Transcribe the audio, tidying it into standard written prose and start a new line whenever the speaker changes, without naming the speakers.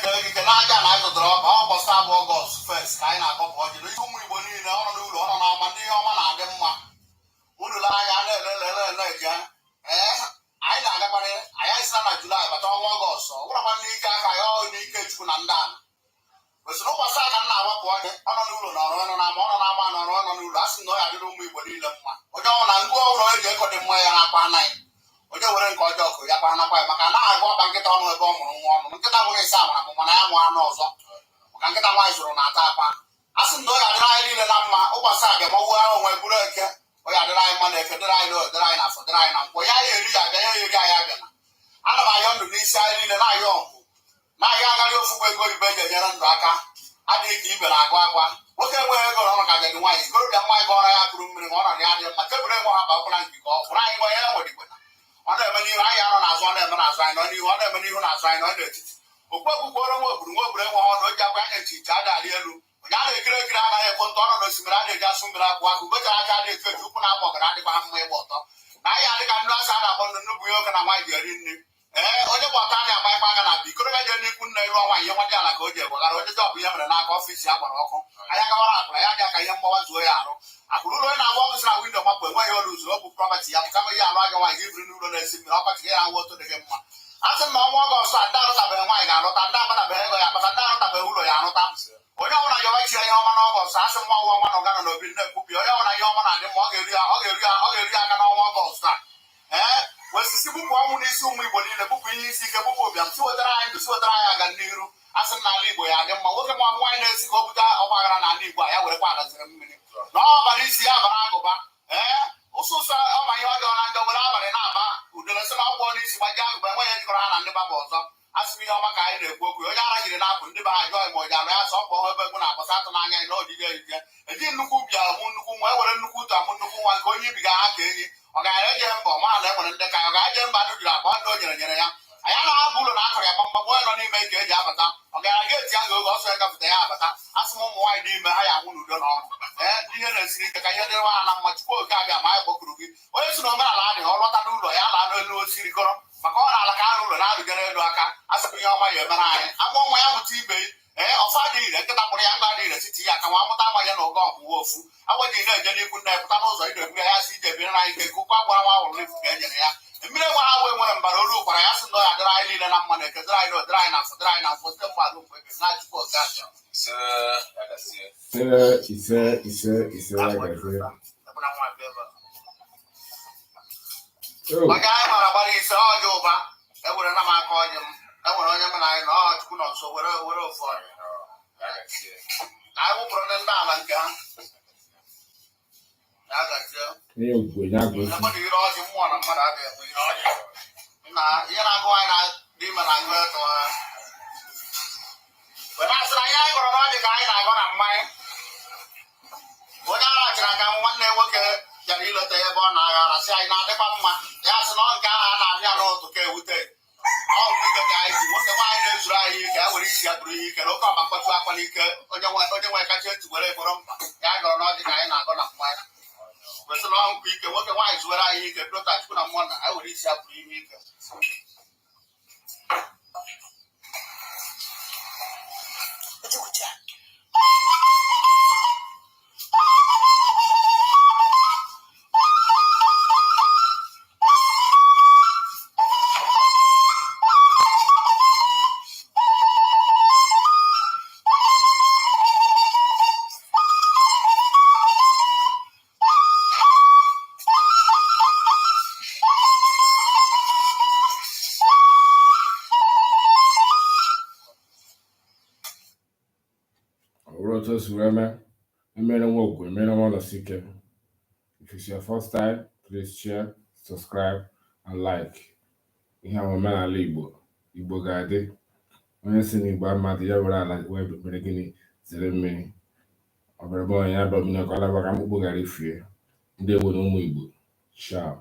Ekele gị, kene aja na anyị zụtara ọka. Ọ ụbọchị abụọ August 1st ka anyị na-akọpụ ọjị n'isi ụmụ Igbo niile, ọ nọ n'ụlọ, ọ nọ n'ama, ndị ihe ọma na-adị mma. Unu lee anya na-elele na-eje. Ee, anyị na-agakwana. Anyị esila na July bata ọnwa August. Ọ bụrụkwa n'ike aka ya, ọ n'ike Chukwu na ndị ala kwesịrị. Ụbọchị a ka m na-awapụ ọjị. Ọ nọ n'ụlọ nọrọ, ọ nọ n'ama, ọ nọ n'ama nọrọ, ọ nọ n'ụlọ. A sị na ọ ya adịrị ụmụ Igbo niile mma. Onye ọ na ngwa ụlọ eji eko dị mma ya na-akwa anaghị onye were nke ọjọọ kụ ya kwa anakwa ya, maka anaghị agụ ọkpa nkịta ọnụ ebe ọ mụrụ nwa ọnụ. Nkịta nwere ise amara bụ mana ya mụọ anụ ọzọ, maka nkịta nwaanyị zụrụ na-ata akwa. A sị na ọ ya adịrị anyị niile na mma. Ụbọchị a ga-emọgbu ahụ onwe bụrụ eke. Ọ ya adịrị anyị mma na eke, dịrị anyị n'oge, dịrị anyị na afọ, dịrị anyị na nkwọ. Ya ya eri ya abịa, ya eri anyị abịa. Na ana m ayọ ndụ n'isi anyị niile, na-ayọ ọgwụ, na-ayọ agharị ofukwu ego ibe eji enyere ndụ aka. Adịghị ka ibe na-agụ akwa. Nwoke enweghị ego ọrụ ka agadi nwaanyị ikorobịa nwaanyị gọrọ ya kụrụ mmiri ma ọ nọ na ya dị mma. Tebụl enwe ha bakwara nke ka ọ fụrụ anyị nwe ya nwere igwe. Ọ na-eme n'ihu anyị, anọ n'azụ. Ọ na-eme n'azụ anyị, nọ n'ihu. Ọ na-eme n'ihu n'azụ anyị, nọ n'etiti. Okpu okpukporo nwa ogburu nwa ogburu enwe ọnụ o ji agwa anya nchi nchi ada arị elu. Onye a na-ekiri ekiri anaghị ekwe ntọ. Ọ nọ n'osimiri a na-eji asụ mmiri akwụ akụ gochara aka na-etu etu ụkwụ na-akpọ ọgara adịkwa mma ịgba ọtọ na anyị adịka ndị asị a na-akpọ ndụ nnukwu ihe oke na nwaanyị ji eri nri. Ee, onye gba ọtọ adịghị agba aka na ikorobịa jere n'ikwu nne ịlụọ nwaanyị, ihe nwa dị ala ka o ji eweghara onye jọbụ ihe mere n'aka ọfịs ya gbara ọkụ. Anyị agawara akụrụ ya dị aka ihe mgbawa zuo ya arụ. Akụrụ ụlọ onye na-agba ọkụ si na window mapụ, enweghị olu zuru okwu property ya pụta ihe alụ anya nwaanyị gị biri n'ụlọ na-esi mmiri ọkọchị gị ya nwụ otu dị gị mma. A sị m na ọnwa August a, ndị arụtabeghị nwaanyị ga-arụta, ndị akpatabeghị ego ya akpata, ndị arụtabeghị ụlọ ya arụta. Onye ọbụla yọwa chi ya ihe ọma n'August. A sị m nwa nwa nwa nọ n'obi na-ekwubi onye ọbụla ihe ọma na-adị mma, ọ ga-eru ya, ọ ga-eru ya, ọ ga-eru ya aka n'ọnwa August a. Ee, wesisi bupụ ọnwụ n'isi ụmụ Igbo niile, bupụ ihe isi ike, bupụ ụbịam, si wetara anyị ndụ, si wetara anyị aga n'iru. A sị m n'ala Igbo ya adị mma. Nwoke ma nwaanyị na-esi ka o bute ọgba aghara n'ala Igbo a, ya werekwa ala zere mmiri na ọ bara isi ya bara agụba. Ee, ụsụsụ ọma ihe ọjọọ na njọ were abalị na-aba udere sị na ọgwụ n'isi gbajie agụba, enweghị ejikọrọ ha na ndị baba ọzọ. A sị m ihe ọma ka anyị na-ekwu okwu. Onye ara jiri na-apụ ndị be ha jụọ ma oji alụ ya sọ ọkpọ ebe egwu na-akpọsa atụ n'anya na ojije ejije eji nnukwu ubi amụ nnukwu nwa, ewere nnukwu utu amụ nnukwu nwa nke onye ibiga ha ka enyi. Ọ gaghara eje mba ma na enwere ndị ka ya ọ ga-eje mba ndụ jiri akpa ndị o nyere nyere ya. Anyị anaghị abụ ụlọ na akụrụ ya gbamgbam. Onye nọ n'ime ka eji abata ọ gara geeti ahụ oge ọsọ ya gafeta ya abata. Asị m ụmụ nwaanyị dị ime ha ya anwụ n'udo na ọrụ. Ee, ihe na-esiri ike ka ihe dịrị ha na mma. Chukwu oke abịa ma anyị kpọkuru gị. Onye si na omenala adịghị ọ lọta n'ụlọ ya laa n'elu osiri gọrọ maka ọ na-ala ka arụ ụlọ na-arụgere elu aka. Asị m ihe ọma ya emere anyị. Amụọ nwa ya mụta ibe. Ee, ọfọ adịghị ire nkịta kpụrụ ya ngwa adịghị ire siti ya ka nwa amụta amaghị na ụgọ ọgwụwa ofu agbaji na-eje n'ikwu nne pụta n'ụzọ ị na-eburu ya si ije biri na ike nke ụkwụ agwara nwa ahụrụ n'efu ka e nyere ya mmiri nwa ha wee nwere mbara olu ụkwara ya. Sị na ọ ya dịrị anyị niile na mma na eke, dịrị anyị na dịrị anyị na afọ, dịrị anyị na afọ site mgbe alụ mgbe ebiri na Chukwu oke abịa.
Ise, ya gazie.
Ise, ise, ise, ise, ya gazie. Oh,
Maka anyị gbara gbara ise ọjọ ụba ewere na m aka ọjị m enwere onye mụ na anyị na ọ Chukwu nọ nso were were ofu ọjị.
Ya gazie.
Na anyị wụpụrụ ndị ndị ala nke ha. Ya gazie.
Onye ogwe ya gosi.
Ebe na ire ọjị mmụọ na mmadụ adịghị enwe ire ọjị na ihe na-agụ anyị na dị ime na agụ eto ha were asị na ihe anyị gọrọ n'ọjị ka anyị na-agọ na mmanya. Onye ara chịrị aka nwanne nwoke bịara ileta ya ebe ọ na-agha ara sị anyị na-adịkwa mma. Ya sị na ọ nke ahụ a na-abịa n'ụtụ ka ewute ọ bụ ike ka anyị ji nwoke nwaanyị na-ezuru anyị ike ya were isi ya bụrụ ihe ike na oke ọba mkpọtụ akwa n'ike onye nwe kacha ntị were egboro mkpa ya gọrọ n'ọjị ka anyị na-agọ na mmanya kwesịrị na ọnwụ ike nwoke nwaanyị zuwere anyị ike bido taa. Chukwu na mmụọ na anyị were isi ya bụrụ ihe ike.
Ọ bụrụ otu o si wee mee, emere nwa ogwe, emere nwa nọsi ike. If it's your first time, please share, subscribe and like. Ihe a omenala Igbo. Igbo ga-adị. Onye si n'Igbo amadị ya were ala wee mere gịnị zere mmiri. Ọ bụrụ onye ya bụ ka ọ laba ka mkpụkpụ ghara ifue. Ndewo na ụmụ Igbo. Ciao.